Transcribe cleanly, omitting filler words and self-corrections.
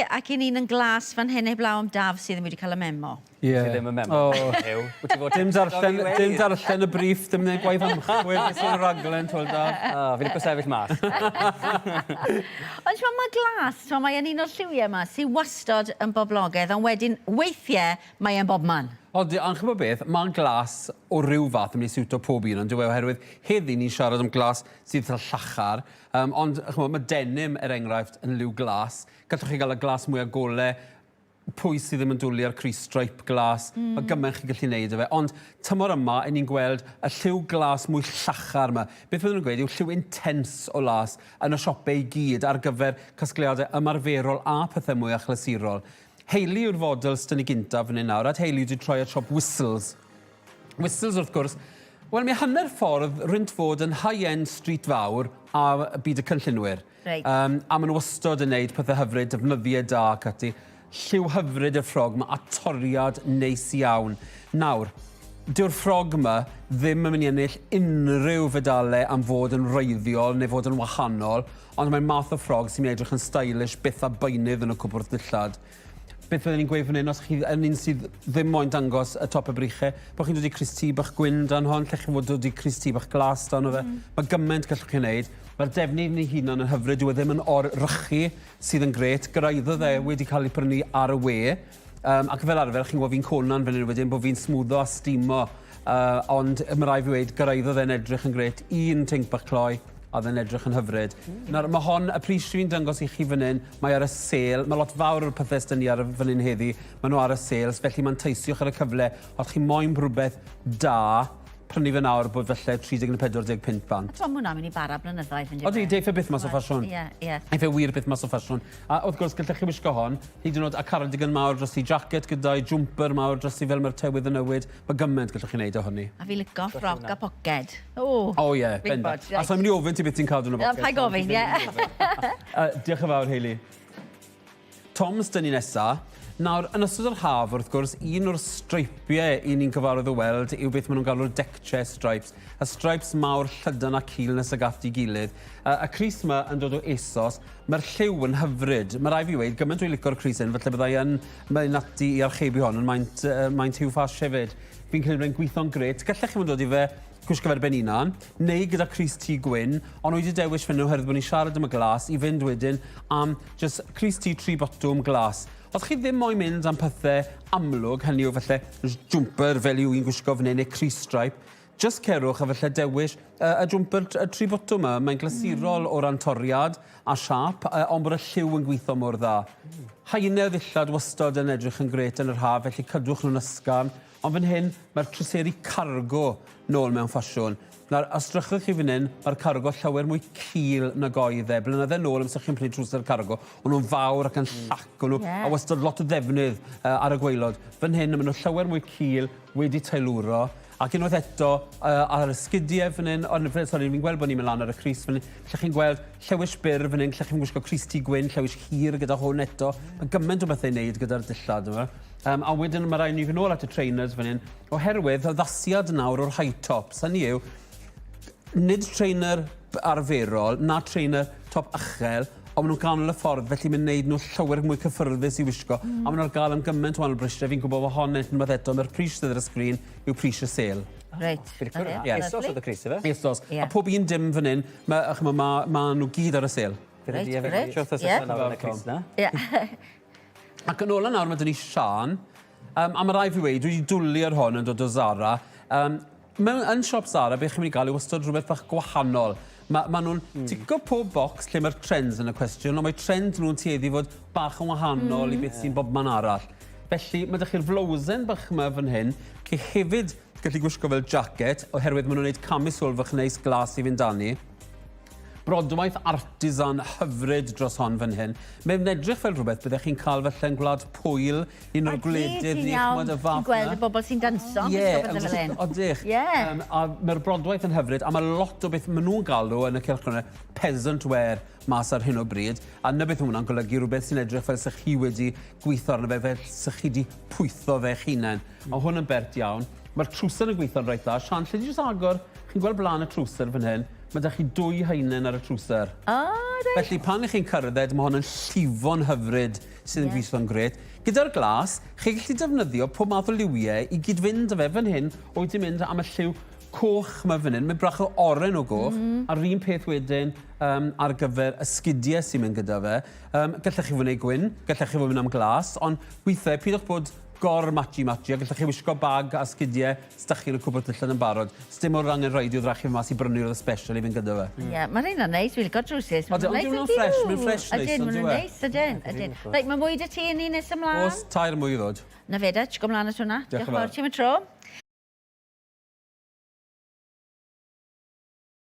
ac i ni'n yn glas fan hyn heblaw am Daf sydd ddim wedi cael y memo. Ie. Ti ddim yn memo. O. Huw. Wyt ti fod Dim darllen, i dim darllen y briff, dim neud gwaith ymchwil, beth sy'n y raglen, twel Daf. O, fi'n licio sefyll mas. Ond t'mo' ma' glas, t'mo' mae e'n un o'r lliwiau 'ma sy wastod yn boblogaidd, ond wedyn weithiau mae e'n bobman. Odi, ond ch'mo' beth, ma' glas o ryw fath yn mynd i siwto pob un on'd yw e, oherwydd heddi ni'n siarad am glas sydd eitha llachar, yym ond ch'mo' ma' denim er enghraifft yn liw glas, gallwch chi gael y glas mwya gole, pwy sydd ddim yn dwli ar crys stripe glas, mm. mae gymaint chi'n gallu neud o fe. Ond tymor yma, i ni'n gweld y lliw glas mwy llachar yma. Beth fydden nhw'n gweud yw lliw intense o las yn y siopau i gyd ar gyfer casgliadau ymarferol a pethau mwy achlysurol. Hayley yw'r fodel sydd ni gyntaf fan hyn nawr, a Hayley wedi troi at siop Whistles. Whistles, wrth gwrs, wel, mi hanner ffordd rwynt fod yn high-end street fawr a byd y cynllunwyr. Reit. Yym, a maen nhw wastod yn neud pethau hyfryd, defnyddiau da ac ati. Lliw hyfryd y ffrog 'ma, a toriad neis iawn. Nawr, dyw'r ffrog 'ma ddim yn mynd i ennill unrhyw fedalau am fod yn wreiddiol neu fod yn wahanol, ond mae'n math o ffrog sy'n mynd i edrych yn stylish byth a beunydd yn y cwpwrdd dillad. Beth fydden ni'n gweud fan hyn, os chi yn un sydd ddim moyn dangos y top y brychau, bod chi'n dod i crys-T bach gwyn dan hon, lle chi fod dod i crys-T bach glas dan o fe. Mae gymaint gallwch chi wneud. Mae'r defnydd yn ei hunan yn hyfryd, dyw e ddim yn or-rychu, sydd yn grêt. Gyrraeddodd e wedi cael ei prynu ar y we. Um, ac fel arfer, chi'n gwybod fi'n Conan fan hyn wedyn, bod fi'n smwddo a steamo. Ond mae rai fi weud, gyrraeddodd e'n edrych yn grêt. Un tinc bach cloi, a oedd e'n edrych yn hyfryd. Nawr, mae hon, y pris fi'n dangos i chi fan hyn, mae ar y sêl. Mae lot fawr o'r pethau sydd ni ar y fan hyn heddi, maen nhw ar y sêls, felly manteisiwch ar y cyfle. Os chi moyn rhywbeth da, prynu fe nawr bod falle 30 neu 40 punt bant. A t'mo' ma' hwnna'n mynd i bara blynyddoedd yndyw e? Odi, deiff e byth mas o ffasiwn. Ie, ie. Eiff e wir byth mas o ffasiwn. A wrth gwrs gallech chi wisgo hon, hyd yn oed â cardigan mawr dros i jacket gyda'i jwmper mawr dros i fel mae'r tywydd yn newid. Mae gymaint gallwch chi wneud o hynny. A fi lico ffrog a poced. O! O ie, bendant. A sai'n mynd i ofyn ti beth ti'n cadw yn y boced. Paid gofyn, ie. Diolch yn fawr, Hayley. Toms 'dyn ni nesa. Nawr, yn ystod yr haf, wrth gwrs, un o'r streipiau i ni'n gyfarwydd o weld yw beth maen nhw'n galw'r deck chair stripes. Y stripes mawr llydan a cul nes ag at ei gilydd. Y crys 'ma yn dod o ASOS. Mae'r lliw yn hyfryd. Mae rai fi weud, gymaint dwi'n licio'r crys hyn, falle byddai yn mynd ati i archebu hon yn maint, maint Hugh Fash hefyd. Fi'n credu bod e'n gweithio'n grêt. Gallech chi fod yn dod i fe gwisgo fe ar ben hunan, neu gyda crys T gwyn, ond wedi dewis fan hyn oherwydd bod ni'n siarad am y glas i fynd wedyn am jyst crys T tri botwm glas. Os chi ddim moyn mynd am pethau amlwg, hynny yw falle jwmper fel yw i'n gwisgo fan hyn, neu crys stripe, jyst cerwch a falle dewis y jwmper y tri botwm yma. Mae'n glasurol o ran toriad a siâp, ond bod y lliw yn gweithio mor dda. Haenau o ddillad wastod yn edrych yn grêt yn yr haf, felly cadwch nhw'n ysgafn. Ond fan hyn, mae'r trwseri cargo nôl mewn ffasiwn. Nawr, os drychwch chi fan hyn, mae'r cargo llawer mwy cul nag oedd e. Blynydde nôl, amser chi'n prynu trwser cargo, o'n nhw'n fawr ac yn llac, o'n nhw, a wastad lot o ddefnydd ar y gwaelod. Fan hyn, maen nhw llawer mwy cul, wedi teilwro, ac unwaith eto, ar y sgidiau fan hyn, ond, sori, fi'n gweld bod ni'n mynd lan ar y crys fan hyn, lle chi'n gweld llewis byr fan hyn, lle chi'n gwisgo crys T gwyn, llewis hir gyda hwn eto. Mae gymaint o bethau i wneud gyda'r dillad yma. Um, a wedyn mae rhaid ni fynd nôl at y trainers fan hyn, oherwydd addasiad nawr o'r high tops. Hynny yw, nid trainer arferol, na trainer top uchel, ond maen nhw'n ganol y ffordd, felly mae'n neud nhw llawer mwy cyffyrddus i wisgo. A maen nhw'n ar gael am gymaint o wahanol brisiau. Fi'n gwybod bod hon yn unwaith eto, mae'r pris sydd ar y sgrin yw pris y sêl. Reit. Fi'n licio'r hwnna. Ie. ASOS oedd y crys ife? ASOS. Ie. A pob un dim fan hyn, mae ma, ma, ma nhw gyd ar y sêl. Reit, grêt. Ie. Yn y crys 'na. Ie. Ac yn ola nawr mae 'da ni Siân. Um, a mae rai fi weud, dwi wedi dwlu ar hon yn dod o Zara. Um, mewn, yn siop Zara, beth chi'n mynd i gael yw wastad rhywbeth bach gwahanol. Mae ma nhw'n tico pob bocs lle mae'r trends yn y cwestiwn, ond mae trends nhw'n tueddu fod bach yn wahanol i beth sy'n bobman arall. Felly, mae 'da chi'r flowsen bach yma fan hyn, chi hefyd gallu gwisgo fel jacket, oherwydd maen nhw'n gwneud camisole fach neis glas i fynd dani. Brodwaith artisan hyfryd dros hon fan hyn. Mae'n edrych fel rhywbeth byddech chi'n cael falle yn Gwlad Pwyl, un o'r gwledydd ni, ch'mod, y fath 'na. Ti'n gweld y bobl sy'n danso yn Ie, gwisgo pethe fel hyn. Odych. Ie. Um, a mae'r brodwaith yn hyfryd, a mae lot o beth maen nhw'n galw yn y cylchgronau peasant wear mas ar hyn o bryd, a 'na beth ma' hwnna'n golygu, rhywbeth sy'n edrych fel 'sech chi wedi gweithio arno fe, fel 'sech chi 'di pwytho fe'ch hunain. Ma' hwn yn bert iawn. Mae'r trwser yn gweithio'n reit dda. Sian, lle di jyst agor? Chi'n gweld blaen y trwser fan hyn? Mae 'da chi dwy haenen ar y trwser. O, reit. Felly pan 'ych chi'n cerdded, mae hon yn llifo'n hyfryd, sydd yn Ie. gweithio'n grêt. Gyda'r glas, chi'n gallu defnyddio pob math o liwiau i gyd-fynd â fe. Fan hyn, wyt ti'n mynd am y lliw coch 'ma fan hyn, mae brach o oren o goch, a'r un peth wedyn um, ar gyfer y sgidiau sy'n mynd gyda fe. Um, gallech chi fod yn ei gwyn, gallech chi fod yn mynd am glas, ond weithiau, pidwch bod gor matchy matchy, a gallech chi wisgo bag a sgidiau s'da chi yn y cwpwrdd dillad yn barod. Sdim o'r angen rhaid i wrach chi mas i brynu rhywbeth special i fynd gyda fe. Ie, mae rheina'n neis, dwi'n licio drwsus. Odyn, ond yw nhw'n ffresh, mae'n ffresh neis, Ydyn, on'd maen yw nhw'n e? neis, ydyn, ydyn. Reit, mae mwy 'da ti i ni nes ymlaen? Oes, tair mwy i ddod. Na fe, Dutch, go mlaen at hwnna. Diolch yn Diolch yn fawr fawr. ti am y tro.